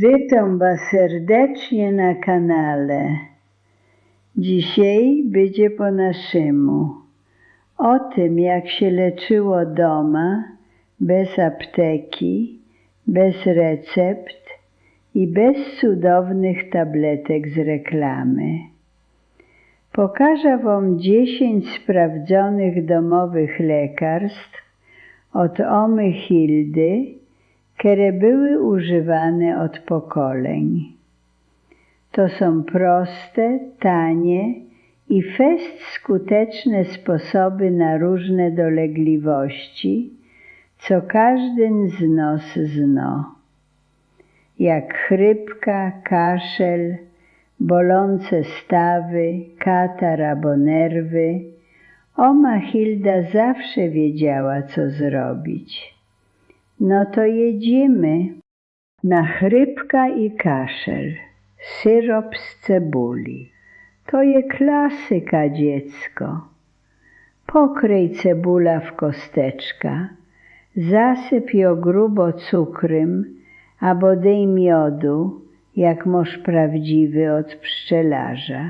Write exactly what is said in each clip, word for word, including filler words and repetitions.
Witōm was serdecznie na kanale. Dzisiej bydzie po naszymu. Ô tym, jak sie leczyło dōma, bez apteki, bez recept i bez cudownych tabletek z reklamy. Pokaża wōm dziesiyńć sprawdzonych dōmowych lekarstw ôd ōmy Hildy, kere były używane ôd pokolyń. To sōm proste, tanie i fest skuteczne sposoby na rōżne dolegliwości, co kożdyn z nŏs znŏ. Jak chrypka, kaszel, bolōnce stawy, katar abo nerwy, ōma Hilda zawsze wiedziała, co zrobić. No to jedziemy. Na chrypka i kaszel. Syrop z cebuli. To je klasyka, dziecko. Pokryj cebula w kosteczka, zasyp jŏ grubo cukrym abo dyj miodu, jak mŏsz prawdziwy ôd pszczelarza.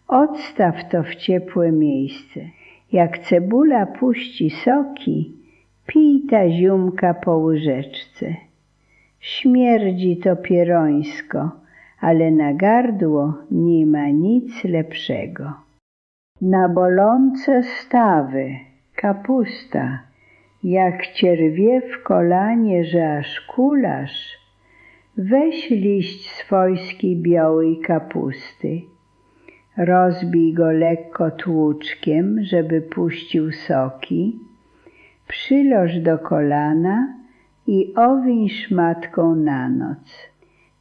Ôdstaw to w ciepłe miejsce. Jak cebula puści soki, pij ta ziōmka po łyżeczce. Śmierdzi to pierōńsko, ale na gardło niy ma nic lepszego. Na bolōnce stawy. Kapusta. Jak cię rwie w kolanie, że aż kulasz, weź liść swojskij biołij kapusty. Rozbij go lekko tłuczkiem, żeby puścił soki. Przilŏż do kolana i ôwiń szmatkōm na noc.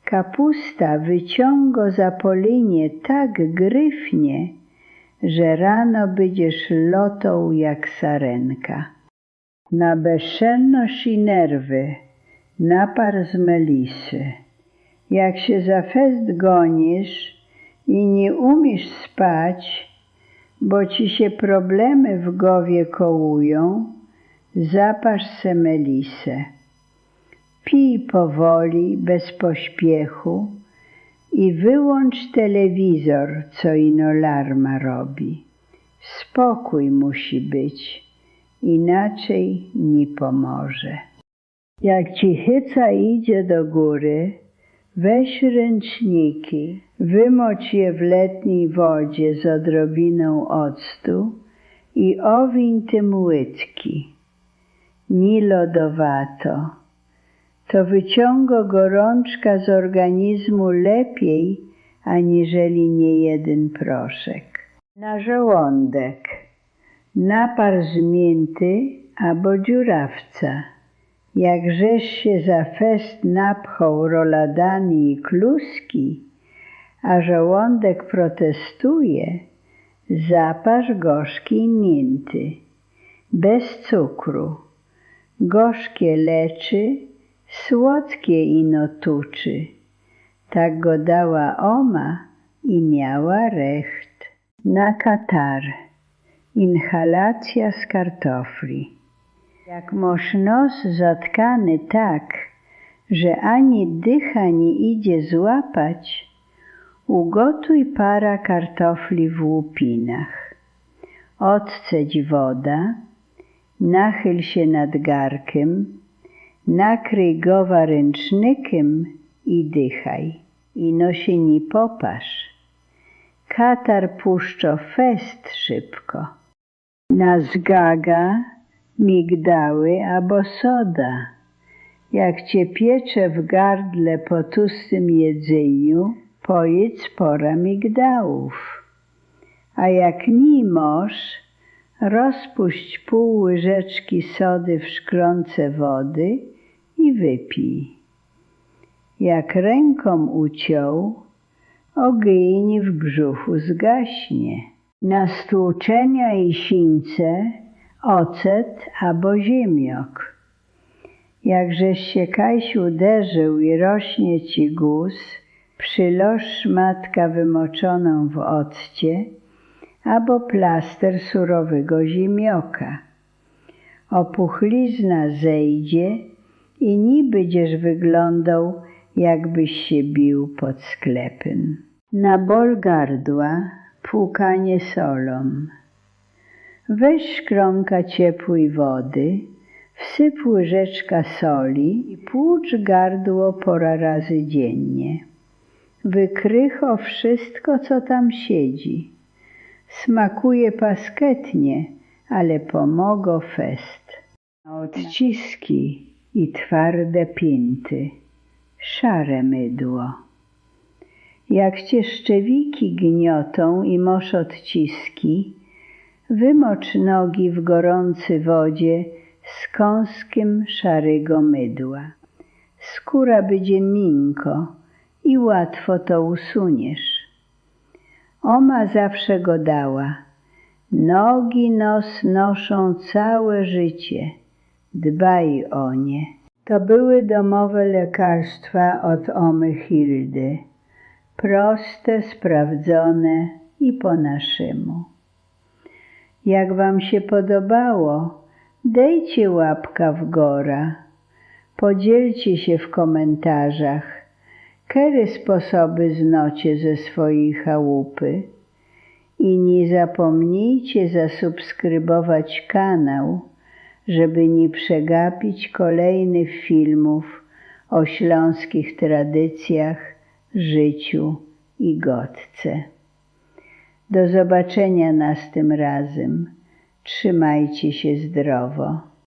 Kapusta wyciōngŏ za po linie tak gryfnie, że rano bydziesz lŏtoł jak sarenka. Na bezszenność i nerwy napar z melisy. Jak sie za fest gonisz i niy umiysz spać, bo ci sie problemy w gowie kołujōm, zaparz se melisę. Pij powoli, bez pośpiechu i wyłōncz telewizor, co ino larma robi. Spokōj musi być, inaczyj niy pomoże. Jak ci hyca idzie do gōry, weź ryncznikij, wymocz je w letnij wodzie z odrobinōm octu i ôwiń tym łydki. Niy lodowato. To wyciōngŏ gorōnczka z organizmu lepiej aniżeli niejydyn proszek. Na żołōndek. Napar z miynty abo dziurawca. Jak żeś sie za fest napchoł roladany i kluski, a żołōndek protestuje, zaparz gorzkij miynty. Bez cukru. Gorzkie leczy, słodkie ino tuczy. Tak godała ōma i miała recht. Na katar. Inhalacja z kartofli. Jak mŏsz nos zatkany tak, że ani dycha niy idzie złapać, ugotuj para kartofli w łupinach. Ôdcedź woda, nachyl sie nad garkym, nakryj gowa ryncznikym i dychaj. Ino sie niy poparz. Katar puszczŏ fest szybko. Na zgaga migdały abo soda. Jak cie piecze w gardle po tustym jedzyniu, pojydz pora migdałōw. A jak niy mŏsz, rozpuść pōł łyżeczki sody w szklōnce wody i wypij. Jak rynkōm uciōł, ôgyń w brzuchu zgaśnie. Na stłuczenia i sińce ocet abo ziymniok. Jak żeś sie kajś uderzył i rośnie ci guz, przilŏż szmatka wymoczōnōm w occie abo plaster surowygo ziymnioka. Ôpuchlizna zejdzie i niy bydziesz wyglōndoł jakbyś sie bił pod sklepym. Na bol gardła pukanie solą. Weź szklōnka ciepłej wody, wsyp łyżeczka soli i płucz gardło pora razy dziennie. Wykrycho wszystko, co tam siedzi. Smakuje pasketnie, ale pomogo fest. Na odciski i twarde pinty. Szare mydło. Jak cię szczewiki gniotą i mosz odciski, wymocz nogi w gorący wodzie z kąskiem szarego mydła. Skóra bydzie miynko i łatwo to usuniesz. Oma zawsze godała: „Nogi nos noszą całe życie, dbaj o nie”. To były domowe lekarstwa od omy Hildy. Proste, sprawdzone i po naszymu. Jak wam się podobało, dejcie łapka w gora. Podzielcie się w komentarzach, kery sposoby znocie ze swojej chałupy. I nie zapomnijcie zasubskrybować kanał, żeby nie przegapić kolejnych filmów o śląskich tradycjach, życiu i godce. Do zobaczenia nastym razym. Trzymajcie się zdrowo.